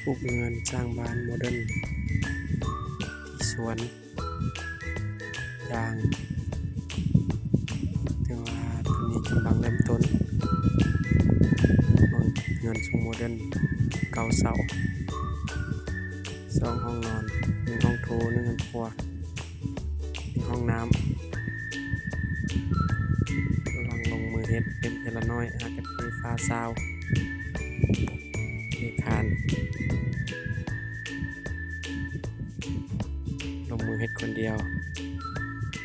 ປູກເຮືອນ ສ້າງບ້ານໂມເດີນ ທີ່ສວນ ຢ່າງ ແຕ່ວ່າຕອນນີ້ກຳລັງເລີ່ມຕົ້ນ ເຮືອນຊົງໂມເດີນ ເກົ້າເສົາ ສອງຫ້ອງນອນ ໜຶ່ງຫ້ອງໂຖ ໜຶ່ງຫ້ອງຄົວ ມີຫ້ອງນ້ຳ ກຳລັງລົງມືເຮັດເປັນເທື່ອລະໜ້ອຍ ຫາກະເທຝາຊາວ ເທຄານ ລົງມືເຮັດຄົນດຽວ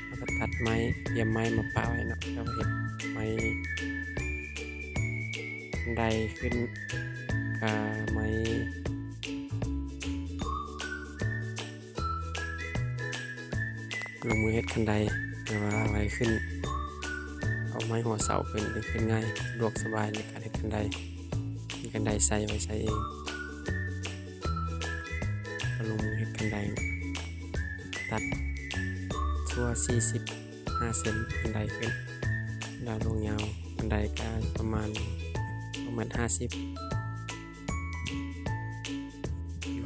ແລ້ວກະຕັດໄມ້ ຕຽມໄມ້ມາປະໄວ້ເນາະ ແລ້ວເຮັດໄມ້ໄດ້ຂຶ້ນ ກະໄມ້ ລົງມືເຮັດຄັນໄດ ແຕ່ວ່າໄວ້ຂຶ້ນ ເອົາໄມ້ຫົວເສົາຂຶ້ນ ຂຶ້ນງ່າຍ ສະດວກສະບາຍໃນການເຮັດຄັນໄດ ມີຄັນໄດໃສ່ໄວ້ໃຊ້ເອງ ກໍລົງມືເຮັດຄັນໄດ ຕັດທົ່ວສີ່ສິບຫ້າເຊັນ ຄັນໄດຂຶ້ນ ແລ້ວລົງຍາວຄັນໄດກໍປະມານສອງແມັດຫ້າສິບ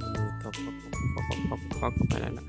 ລົງມືຕອກ ປອກ ປອກ ປອກ ປອກ ເຂົ້າໄປແລ້ວນະ.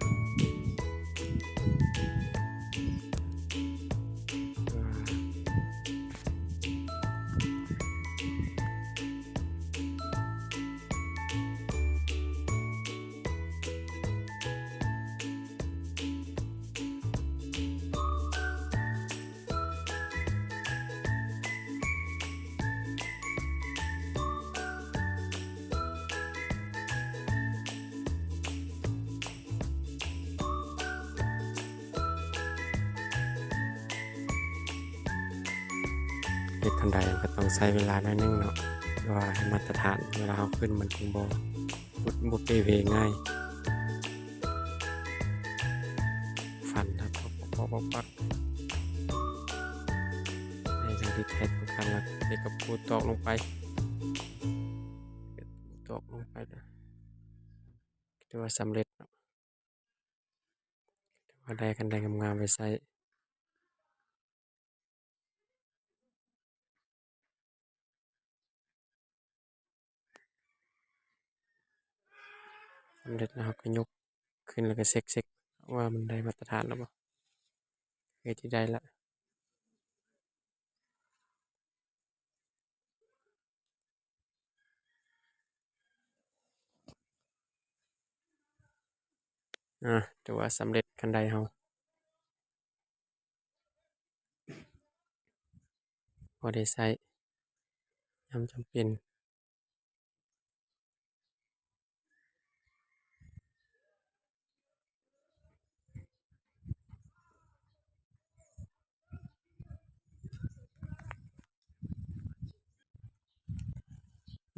ເຮັດຄັນໄດມັນກໍຕ້ອງໃຊ້ເວລາໜ້ອຍໜຶ່ງເນາະ ເພື່ອວ່າໃຫ້ມາດຕະຖານ ເວລາເຮົາຂຶ້ນມັນຈຶ່ງບໍ່ ບໍ່ ບໍ່ເປ່ເວງ່າຍ ຟັນ ປັກ ປັກ ປັກ ປັກ ໃຫ້ທາງທີ່ແທກສຳຄັນລະ ເຮັດກະປູຕອກລົງໄປ ຕອກລົງໄປ ຖືວ່າສຳເລັດເນາະ ຖືວ່າໄດ້ຄັນໄດງາມໆໄວ້ໃຊ້. ສຳເລັດແລ້ວເຮົາກໍຍົກຂຶ້ນ ແລ້ວກໍເຊັກ ເຊັກວ່າມັນໄດ້ມາດຕະຖານແລ້ວບໍ່ ເຮັດທີ່ໄດ້ລະ. ອາ ຖືວ່າສຳເລັດຄັນໄດເຮົາ ພໍໄດ້ໃຊ້ຍາມຈຳເປັນ.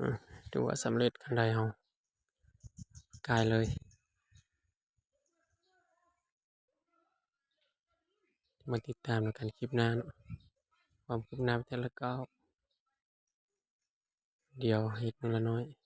ອາ ຖືວ່າສຳເລັດຄັນໄດເຮົາ ກາຍເລີຍ. ມາຕິດຕາມນຳກັນຄລິບໜ້າເນາະ ຄວາມຄືບໜ້າແຕ່ລະກ້າວ ດຽວເຮັດມື້ລະໜ້ອຍ.